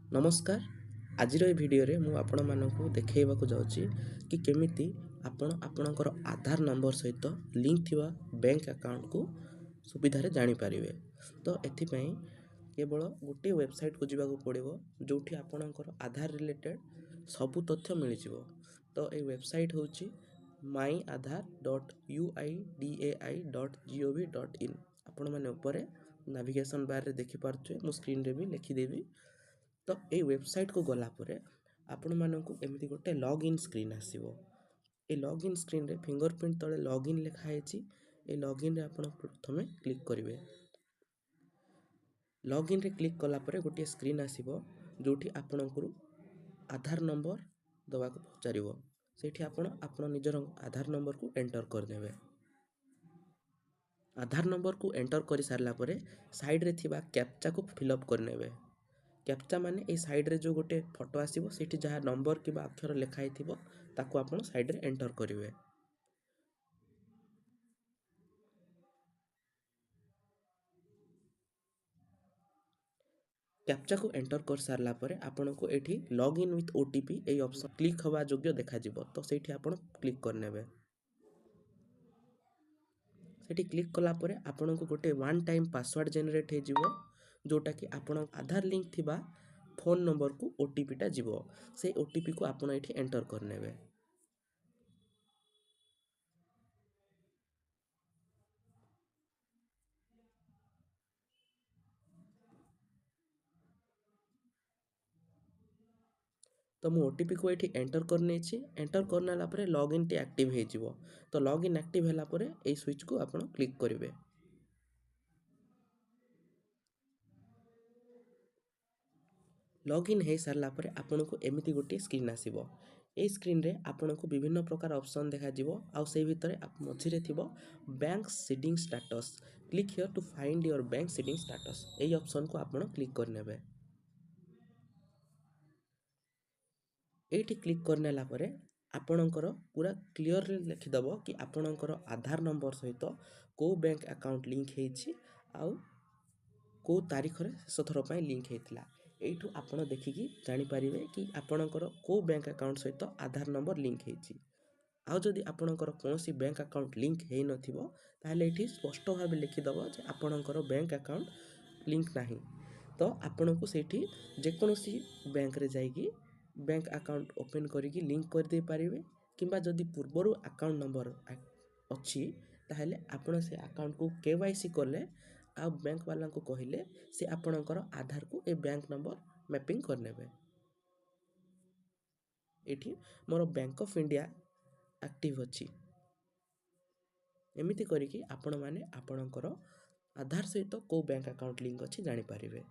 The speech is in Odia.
ନମସ୍କାର। ଆଜିର ଏ ଭିଡ଼ିଓରେ ମୁଁ ଆପଣମାନଙ୍କୁ ଦେଖାଇବାକୁ ଯାଉଛି କି କେମିତି ଆପଣ ଆପଣଙ୍କର ଆଧାର ନମ୍ବର ସହିତ ଲିଙ୍କ୍ ଥିବା ବ୍ୟାଙ୍କ ଆକାଉଣ୍ଟକୁ ସୁବିଧାରେ ଜାଣିପାରିବେ। ତ ଏଥିପାଇଁ କେବଳ ଗୋଟିଏ ୱେବସାଇଟ୍କୁ ଯିବାକୁ ପଡ଼ିବ, ଯେଉଁଠି ଆପଣଙ୍କର ଆଧାର ରିଲେଟେଡ଼୍ ସବୁ ତଥ୍ୟ ମିଳିଯିବ। ତ ଏଇ ୱେବସାଇଟ୍ ହେଉଛି my Aadhaar dot U I D A I dot G O V dot in. ଆପଣମାନେ ଉପରେ ନାଭିଗେସନ୍ ବାର୍ରେ ଦେଖିପାରୁଥିବେ, ମୁଁ ସ୍କ୍ରିନ୍ରେ ବି ଲେଖିଦେବି। ତ ଏଇ ୱେବସାଇଟ୍କୁ ଗଲା ପରେ ଆପଣମାନଙ୍କୁ ଏମିତି ଗୋଟେ ଲଗ୍ଇନ୍ ସ୍କ୍ରିନ୍ ଆସିବ। ଏଇ ଲଗ୍ଇନ୍ ସ୍କ୍ରିନ୍ରେ ଫିଙ୍ଗର ପ୍ରିଣ୍ଟ ତଳେ ଲଗ୍ଇନ୍ ଲେଖା ହେଇଛି। ଏଇ ଲଗ୍ଇନ୍ରେ ଆପଣ ପ୍ରଥମେ କ୍ଲିକ୍ କରିବେ। ଲଗ୍ଇନ୍ରେ କ୍ଲିକ୍ କଲା ପରେ ଗୋଟିଏ ସ୍କ୍ରିନ୍ ଆସିବ, ଯେଉଁଠି ଆପଣଙ୍କୁ ଆଧାର ନମ୍ବର ଦେବାକୁ ପଚାରିବ। ସେଇଠି ଆପଣ ନିଜର ଆଧାର ନମ୍ବରକୁ ଏଣ୍ଟର କରିନେବେ। ଆଧାର ନମ୍ବରକୁ ଏଣ୍ଟର କରିସାରିଲା ପରେ ସାଇଡ଼୍ରେ ଥିବା କ୍ୟାପଚାକୁ ଫିଲ୍ଅପ୍ କରିନେବେ। କ୍ୟାପଚା ମାନେ ଏଇ ସାଇଡ଼୍ରେ ଯେଉଁ ଗୋଟେ ଫଟୋ ଆସିବ, ସେଇଠି ଯାହା ନମ୍ବର କିମ୍ବା ଅକ୍ଷର ଲେଖା ହେଇଥିବ ତାକୁ ଆପଣ ସାଇଡ଼୍ରେ ଏଣ୍ଟର କରିବେ। କ୍ୟାପଚାକୁ ଏଣ୍ଟର କରିସାରିଲା ପରେ ଆପଣଙ୍କୁ ଏଇଠି login with O T P ଏଇ ଅପସନ୍ କ୍ଲିକ୍ ହେବା ଯୋଗ୍ୟ ଦେଖାଯିବ। ତ ସେଇଠି ଆପଣ କ୍ଲିକ୍ କରିନେବେ। ସେଠି କ୍ଲିକ୍ କଲା ପରେ ଆପଣଙ୍କୁ ଗୋଟେ ୱାନ୍ ଟାଇମ୍ ପାସୱାର୍ଡ଼ ଜେନେରେଟ୍ ହେଇଯିବ, ଯେଉଁଟାକି ଆପଣ ଆଧାର ଲିଙ୍କ୍ ଥିବା ଫୋନ୍ ନମ୍ବରକୁ ଓ ଟି ପିଟା ଯିବ। ସେଇ ଓ ଟି ପିକୁ ଆପଣ ଏଇଠି ଏଣ୍ଟର କରିନେବେ। ତ ମୁଁ ଓ ଟି ପିକୁ ଏଇଠି ଏଣ୍ଟର କରିନେଇଛି। ଏଣ୍ଟର କରିନେଲା ପରେ ଲଗ୍ଇନ୍ଟି ଆକ୍ଟିଭ୍ ହେଇଯିବ। ତ ଲଗ୍ଇନ୍ ଆକ୍ଟିଭ୍ ହେଲା ପରେ ଏଇ ସୁଇଚ୍କୁ ଆପଣ କ୍ଲିକ୍ କରିବେ। ଲଗ୍ଇନ୍ ହେଇସାରିଲା ପରେ ଆପଣଙ୍କୁ ଏମିତି ଗୋଟିଏ ସ୍କ୍ରିନ୍ ଆସିବ। ଏଇ ସ୍କ୍ରିନ୍ରେ ଆପଣଙ୍କୁ ବିଭିନ୍ନ ପ୍ରକାର ଅପସନ୍ ଦେଖାଯିବ, ଆଉ ସେଇ ଭିତରେ ମଝିରେ ଥିବ bank seeding status. Click here to find your bank seeding status, ଏଇ ଅପସନ୍କୁ ଆପଣ କ୍ଲିକ୍ କରିନେବେ। ଏଇଠି କ୍ଲିକ୍ କରିନେଲା ପରେ ଆପଣଙ୍କର ପୁରା କ୍ଲିଅରଲି ଲେଖିଦେବ କି ଆପଣଙ୍କର ଆଧାର ନମ୍ବର ସହିତ କେଉଁ ବ୍ୟାଙ୍କ ଆକାଉଣ୍ଟ ଲିଙ୍କ୍ ହେଇଛି ଆଉ କେଉଁ ତାରିଖରେ ଶେଷ ଥର ପାଇଁ ଲିଙ୍କ୍ ହେଇଥିଲା। ଏଇଠୁ ଆପଣ ଦେଖିକି ଜାଣିପାରିବେ କି ଆପଣଙ୍କର କେଉଁ ବ୍ୟାଙ୍କ ଆକାଉଣ୍ଟ ସହିତ ଆଧାର ନମ୍ବର ଲିଙ୍କ୍ ହେଇଛି। ଆଉ ଯଦି ଆପଣଙ୍କର କୌଣସି ବ୍ୟାଙ୍କ ଆକାଉଣ୍ଟ ଲିଙ୍କ୍ ହେଇନଥିବ, ତାହେଲେ ଏଇଠି ସ୍ପଷ୍ଟ ଭାବେ ଲେଖିଦେବ ଯେ ଆପଣଙ୍କର ବ୍ୟାଙ୍କ ଆକାଉଣ୍ଟ ଲିଙ୍କ୍ ନାହିଁ। ତ ଆପଣଙ୍କୁ ସେଇଠି ଯେକୌଣସି ବ୍ୟାଙ୍କରେ ଯାଇକି ବ୍ୟାଙ୍କ ଆକାଉଣ୍ଟ ଓପେନ୍ କରିକି ଲିଙ୍କ୍ କରିଦେଇ ପାରିବେ, କିମ୍ବା ଯଦି ପୂର୍ବରୁ ଆକାଉଣ୍ଟ ନମ୍ବର ଅଛି ତାହେଲେ ଆପଣ ସେ ଆକାଉଣ୍ଟକୁ କେ ୱାଇ ସି କଲେ ଆଉ ବ୍ୟାଙ୍କ ବାଲାଙ୍କୁ କହିଲେ ସେ ଆପଣଙ୍କର ଆଧାରକୁ ଏ ବ୍ୟାଙ୍କ ନମ୍ବର ମ୍ୟାପିଂ କରିନେବେ। ଏଇଠି ମୋର ବ୍ୟାଙ୍କ ଅଫ୍ ଇଣ୍ଡିଆ ଆକ୍ଟିଭ୍ ଅଛି। ଏମିତି କରିକି ଆପଣମାନେ ଆପଣଙ୍କର ଆଧାର ସହିତ କେଉଁ ବ୍ୟାଙ୍କ ଆକାଉଣ୍ଟ ଲିଙ୍କ୍ ଅଛି ଜାଣିପାରିବେ।